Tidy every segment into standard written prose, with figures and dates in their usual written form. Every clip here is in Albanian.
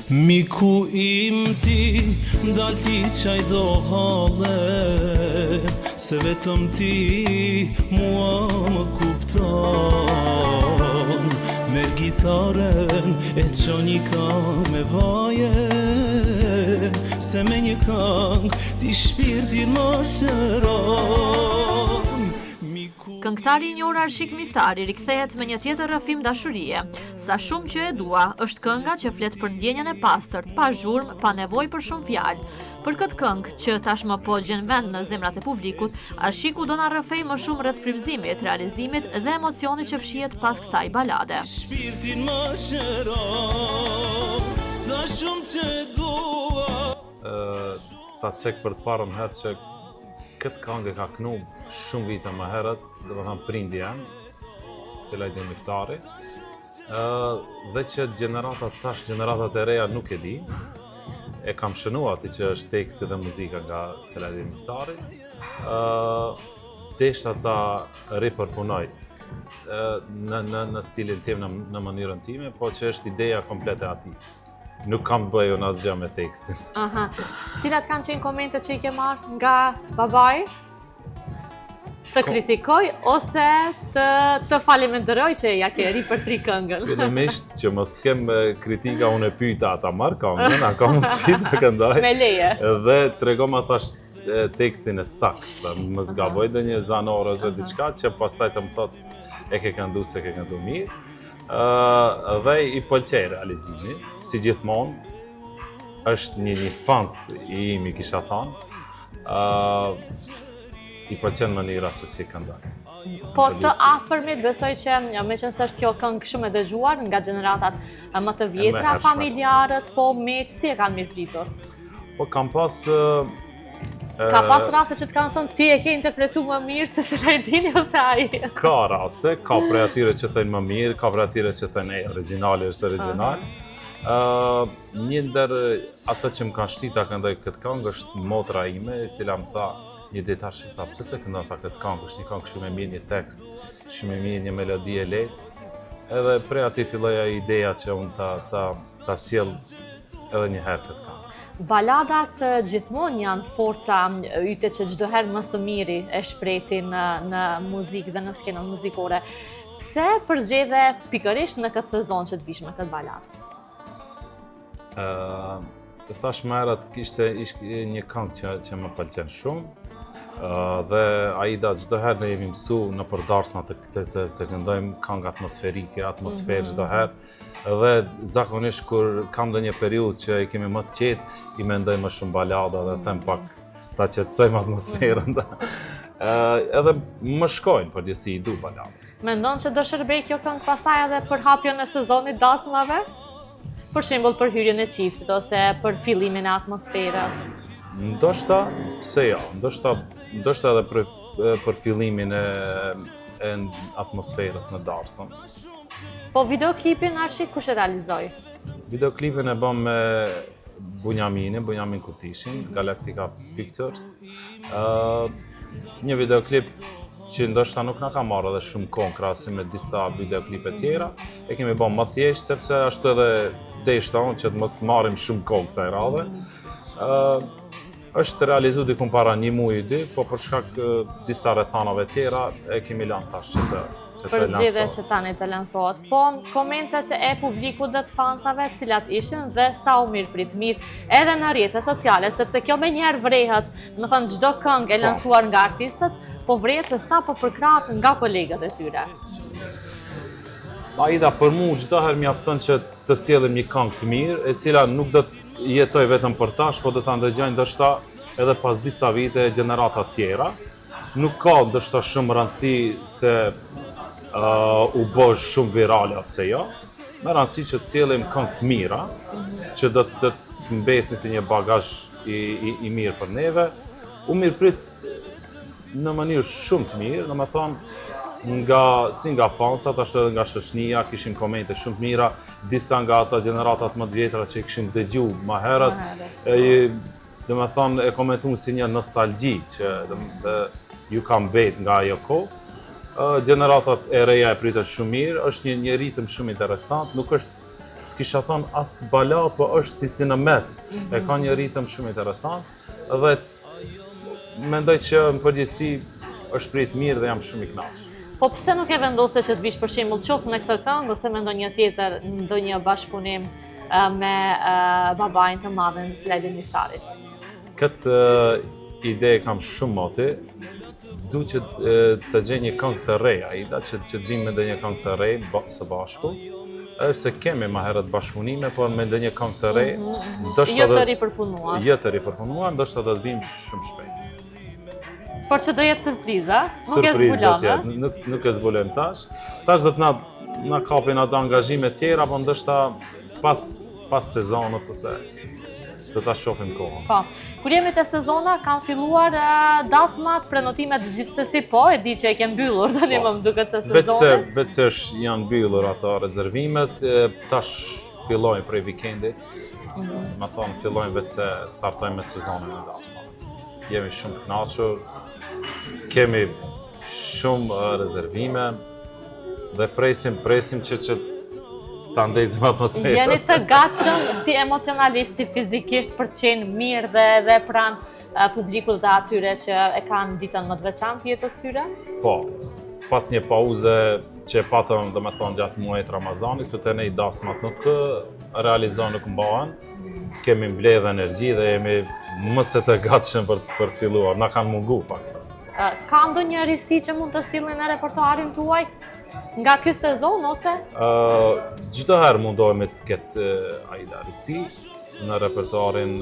Miku im ti ndal t'i qaj do halle Se vetëm ti mua më kupton Merr gitarën e ço një kangë me vaje Se me një kangë ti shpirtin më shëron Këngëtari i njohur Arshik Miftari rikthehet me një tjetër rrëfim dashurie. Sa shumë që e dua, është kënga që flet për ndjenjën e pastërt, pa zhurmë, pa nevojë për shumë fjalë. Për këtë këngë, që tashmë po gjen vend në zemrat e publikut, Arshiku do na rrëfejë më shumë rreth frymëzimit, realizimit dhe emocionit që fshihet pas kësaj balade. Shpirtin më shëron Sa shumë që e dua Ta cek për të parën herë që këtë kangë e ka knu shumë vite më herët, domethanë prindi jem, Selajdin Miftari, dhe që gjeneratat tash, gjeneratat e reja nuk e di, e kam shënu aty që është teksti dhe muzika nga Selajdin Miftari, deshta ta ripërpunoj në, në, në stilin tim, në, në mënyrën time, po që është ideja komplete atij. Nuk kam të bëj unë asgjë me tekstin. Aha. Cilat kanë qenë komentet që i ke marrë nga babai? Të kritikoj ose të, të faleminderoj që ja ke ripërtri këngën. Fillimisht që mos të kem kritika, unë e pyta a ta marr këngën, a ka mundësi ta këndoj. Me leje. Dhe tregoma thash tekstin e saktë, dhe mos gaboj ndonjë zanor ose diçka që pastaj të më thot e ke këndu s'e ke këndu mirë. Ë dhe i pëlqej realizimi, si gjithmonë është një një fans i imi kisha thonë. Ë i pëlqen mënyra se si e këndoj. Po të afërmit besoj që meqenëse është kjo këngë shumë e dëgjuar nga gjeneratat më të vjetra, familjarët, po miqtë, si e kanë mirëpritur? Po kam pas Ka pas raste që të kanë thënë ti e ke interpretu më mirë se Selajdini ose ai? Ka raste, ka prej atyre që thënë më mirë, ka prej atyre që thënë e, origjinali është origjinal. Uh, një ndër ato që më kanë shti ta këndoj këtë këngë është motra ime, e cila më tha një ditë tash tha, pse s'e këndon tha këtë këngë, është një këngë shumë e mirë, një tekst, shumë e mirë, një melodi e lehtë. Edhe prej aty filloi ajo ideja që unë ta ta ta sjell edhe një herë këtë këngë. Baladat gjithmonë janë forca yte që çdo herë më së miri e shpreh ti në në muzikë dhe në skenën muzikore. Pse përzgjedhe pikërisht në këtë sezon që të vish me këtë baladë? Ë, të thash më herët kishte ish një këngë që që më pëlqen shumë. Ë dhe Aida çdo herë ne jemi mësu nëpër darsma të të të, të këndojmë këngë atmosferike, atmosferë çdo mm -hmm. herë. Dhe zakonisht kur kam ndonjë periudhë që e kemi më të qetë, i mendoj më shumë balada dhe them pak ta qetësojmë atmosferën. Ë edhe më shkojnë përgjithësi i du balada. Mendon që do shërbej kjo këngë pastaj edhe për hapjen e sezonit dasmave? Për shembull për hyrjen e çiftit ose për fillimin e atmosferës. Ndoshta, pse jo, ndoshta, ndoshta edhe për, për fillimin e, e atmosferës në darsëm. Po videoklipin Arshi kush e realizoi? Videoklipin e bëm me Bunjaminin, Bunjamin Kurtishin, Galactica Pictures. Uh, një videoklip që ndoshta nuk na ka marrë edhe shumë kohë në krahasim me disa videoklipe tjera, e kemi bërë më thjesht sepse ashtu edhe deshta unë që të mos të marrim shumë kohë kësaj radhe. Ë është realizu dikun para një muaji dy, po për shkak disa rrethanave tjera e kemi lënë tash që të që të lansohet. që tani të lansohet. Po, komentet e publikut dhe të fansave, cilat ishin dhe sa u mirëprit mirë edhe në rrjete sociale, sepse kjo menjëherë vrehet, domethënë çdo këngë e po. lansuar nga artistët, po vrehet se sa po përkrahet nga kolegët e tyre. Aida, për mu çdo herë mjafton që të sjellim një këngë të mirë, e cila nuk do të jetojë vetëm për tash, po do ta ndëgjojnë ndoshta edhe pas disa vite gjenerata tjera. Nuk ka ndoshta shumë rëndësi se uh, u bë shumë virale ose jo. Me rëndësi që të sjellim këngë të mira, që do të mbesin si një bagazh i, i, i mirë për neve. U mirëprit në mënyrë shumë të mirë, domethënë, nga, si nga fansat, ashtu edhe nga shoqënia, kishim komente shumë të mira, disa nga ata gjeneratat më të vjetra që i kishin dëgju më herët, e, domethënë, e komentun si një nostalgji që dhe, ju ka mbet nga ajo kohë. Gjeneratat e reja e pritën shumë mirë, është një, një ritëm shumë interesant, nuk është s'kisha thonë as baladë, po është si si në mes. Mm -hmm. E ka një ritëm shumë interesant dhe mendoj që në përgjithësi është prit mirë dhe jam shumë i kënaqur. Po pse nuk e vendose që të vish për shembull qoftë me këtë këngë ose me ndonjë tjetër, ndonjë bashkëpunim me babain të madhin Selajdin Miftarin? Këtë ide e kam shumë moti, du që të gjej një këngë të re, Aida, që, që të vim me ndonjë këngë të re së bashku, edhe pse kemi ma herët bashkëpunime, por me ndonjë këngë të re, mm -hmm. ndoshta jo të ripërpunuar. Jo të ripërpunuar, ndoshta do të vim shumë shpejt. Por që do jetë surpriza, nuk e zbulojmë. Nuk, nuk e zbulojmë tash. Tash do të na, na kapin ato angazhime tjera, po ndoshta pas pas sezonës ose do ta shohim kohën. Po. Kur jemi te sezona, kanë filluar dasmat, prenotimet gjithsesi po, e di që e ke mbyllur tani po. më duket se sezonin. Veç se veç se është janë mbyllur ato rezervimet, tash fillojnë prej vikendit. Mm -hmm. Me thonë fillojnë veç se startojmë me sezonin e dasmave. Jemi shumë të kënaqur. Kemi shumë rezervime. Dhe presim, presim që që ta ndezim atmosferën. Jeni të gatshëm si emocionalisht, si fizikisht për të qenë mirë dhe dhe pranë publikut dhe atyre që e kanë ditën më të veçantë të jetës tyre? Po, pas një pauze që e patëm, domethonë, gjatë muajit Ramazanit, këtu te ne dasmat nuk realizohen, nuk mbahen, kemi mbledhë energji dhe jemi më se të gatshëm për, për të filluar, na kanë mungu paksa. Ka ndonjë risi që mund të sillni në repertoarin tuaj nga ky sezon ose? Çdo herë mundohemi të ketë Aida risi në repertoarin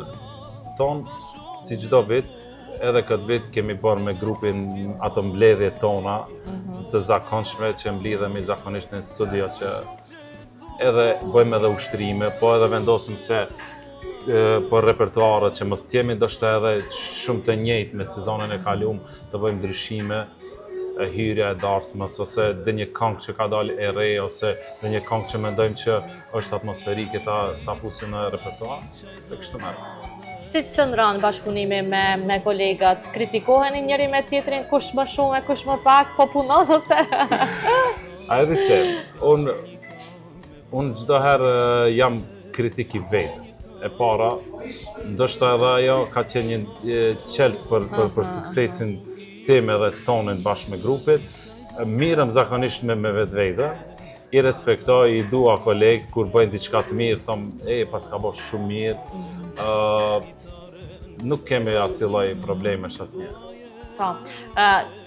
tonë, si çdo vit, edhe këtë vit kemi bërë me grupin ato mbledhje tona mhm. të zakonshme që mblidhemi zakonisht në studio që edhe bëjmë edhe ushtrime, po edhe vendosim se për repertoarët që mos të jemi ndoshta edhe shumë të njëjtë me sezonin e kalum, të bëjmë ndryshime, hyrja e darsmës ose ndonjë këngë që ka dalë e re ose ndonjë këngë që mendojmë që është atmosferike ta ta fusim në repertoar, dhe kështu me radhë. Si të qëndron bashkëpunimi me, me kolegët? Kritikoheni njëri me tjetrin, kush më shumë e kush më pak, po punon ose? A edhe se, unë unë çdo herë jam kritik i vetes. E para, ndoshta edhe ajo ka qenë një çelës për, për, për suksesin tim edhe tonin bashkë me grupit. Mirrem zakonisht me, me vetvete, i respektoj, i dua kolegë, kur bëjnë diçka të mirë, thom, e, paska bo shumë mirë. Uh, nuk kemi asnjë lloj problemesh asnjë. Po.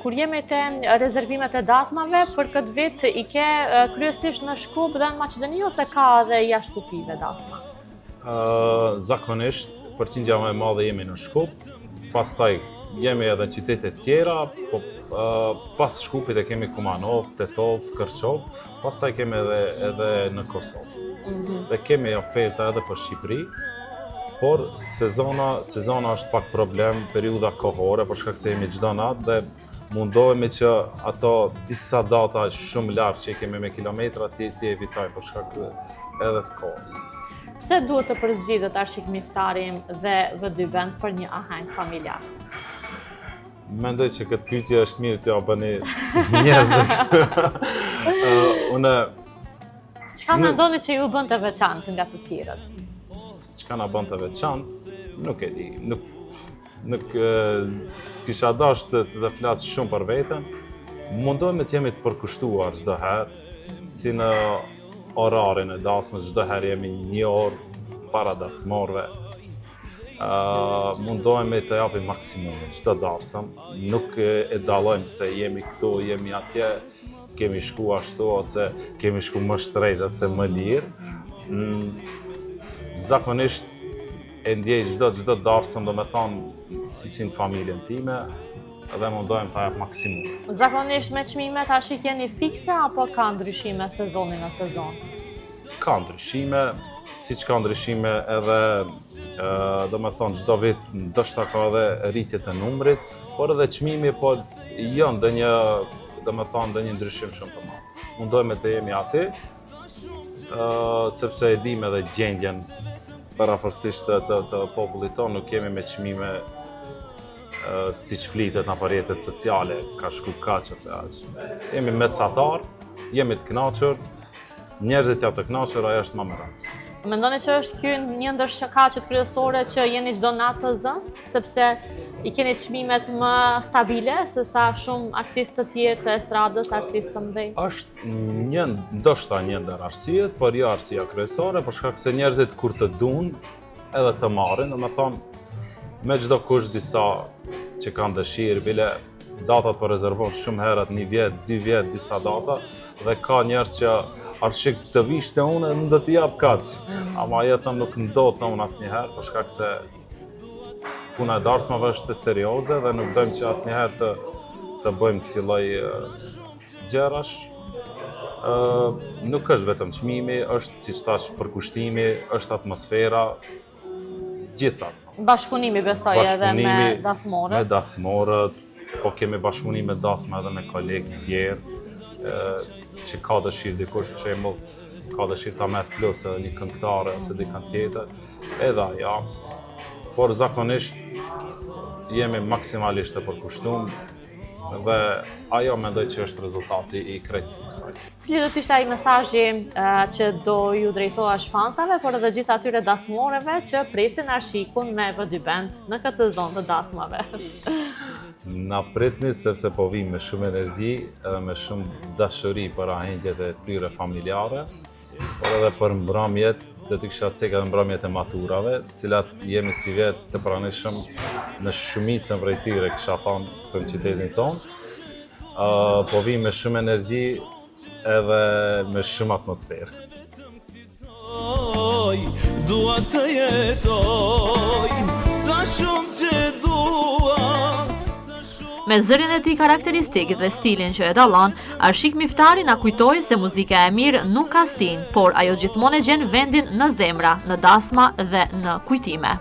Kur jemi te rezervimet e dasmave, për këtë vit i ke kryesisht në Shkup dhe në Maqedoni ose ka edhe jashtë kufijve dasma? Zakonisht, përqindja më e madhe jemi në Shkup, pastaj jemi edhe në qytete tjera, po pas Shkupit e kemi Kumanovë, Tetovë, Kërçovë, pastaj kemi edhe, edhe në Kosovë. Mm -hmm. Dhe kemi oferta edhe për Shqipëri, por sezona, sezona është pak problem, periudha kohore, për shkak se jemi çdo natë dhe mundohemi që ato disa data shumë larg që i kemi me kilometra t'i t'i evitojmë për shkak edhe të kohës. Pse duhet të përzgjidhet Arshik Miftari dhe V2 Band për një aheng familjar? Mendoj që këtë pyetje është mirë t'ia bëni njerëzve. Unë Çka mendoni që ju bën të veçantë nga të tjerët? Çka na bën të veçantë? Nuk e di. Nuk nuk s'kisha dash të, të, të flas shumë për veten. Mundohemi të jemi të përkushtuar çdo herë, si në orarin e dasmës, çdo herë jemi një orë para dasmorëve. Uh, mundohemi të japim maksimumin çdo darsëm, nuk e dallojmë se jemi këtu, jemi atje, kemi shku ashtu ose kemi shku më shtrejt ose më lirë. Mm, zakonisht e ndjej çdo çdo darsëm, domethonë si si në familjen time dhe mundohem ta jap maksimum. Zakonisht me çmimet tash i keni fikse apo ka ndryshime sezoni në sezon? Ka ndryshime, siç ka ndryshime edhe domethonë çdo vit ndoshta ka edhe rritje të numrit, por edhe çmimi po jo ndonjë domethonë ndonjë ndryshim shumë të madh. Mundohemi të jemi aty, sepse e dimë edhe gjendjen përafërsisht të, të, të popullit tonë, nuk jemi me çmime siç flitet nëpër rrjetet sociale, ka shku kaq ose aq. Jemi mesatar, jemi të kënaqur. Njerëzit janë të kënaqur, ajo është ma me rëndësi. Mendoni që është ky një ndër shkaqet kryesore që jeni çdo natë të zënë, sepse i keni çmimet më stabile se sa shumë artistë të tjerë të estradës, artistë të mëdhenj? Është një ndoshta një ndër arsyet, por jo arsyeja kryesore, për shkak se njerëzit kur të duan edhe të marrin, domethënë me çdo kusht disa që kanë dëshirë, bile datat po rezervon shumë herët, një vjet, dy vjet, disa data, dhe ka njerëz që Arshik të vish te unë, nuk do t'i jap kaq. Ama ajo them nuk ndodh te unë asnjëherë, për shkak se puna e darsmave është serioze dhe nuk dojmë që asnjëherë të të bëjmë kësi lloj gjërash. Ë nuk është vetëm çmimi, është siç thash përkushtimi, është atmosfera, gjitha. Bashkëpunimi besoj edhe me dasmorët. Me dasmorët, po kemi bashkëpunim me dasma edhe me kolegë të tjerë, që ka dëshirë dikush për shembull, ka dëshirë ta merr plus edhe një këngëtare ose dikën tjetër, edhe ajo. Por zakonisht jemi maksimalisht të përkushtum dhe ajo mendoj që është rezultati i krejt kësaj. Cili do të ishte ai mesazhi që do ju drejtohesh fansave, por edhe gjithë atyre dasmoreve që presin Arshikun me V2 Band në këtë sezon të dasmave? Na pritni sepse po vijmë me shumë energji edhe me shumë dashuri për ahengjet e tyre familjare, por edhe për mbrëmjet, do të kisha cek edhe mbrëmjet e maturave, të cilat jemi sivjet të pranishëm në shumicën prej tyre, kisha thonë, këtu në qytetin tonë. Uh, po vijmë me shumë energji edhe me shumë atmosferë. Dua të jetoj Sa shumë që dua Me zërin e tij karakteristik dhe stilin që e dallon, Arshik Miftari na kujtoi se muzika e mirë nuk ka stinë, por ajo gjithmonë e gjen vendin në zemra, në dasma dhe në kujtime.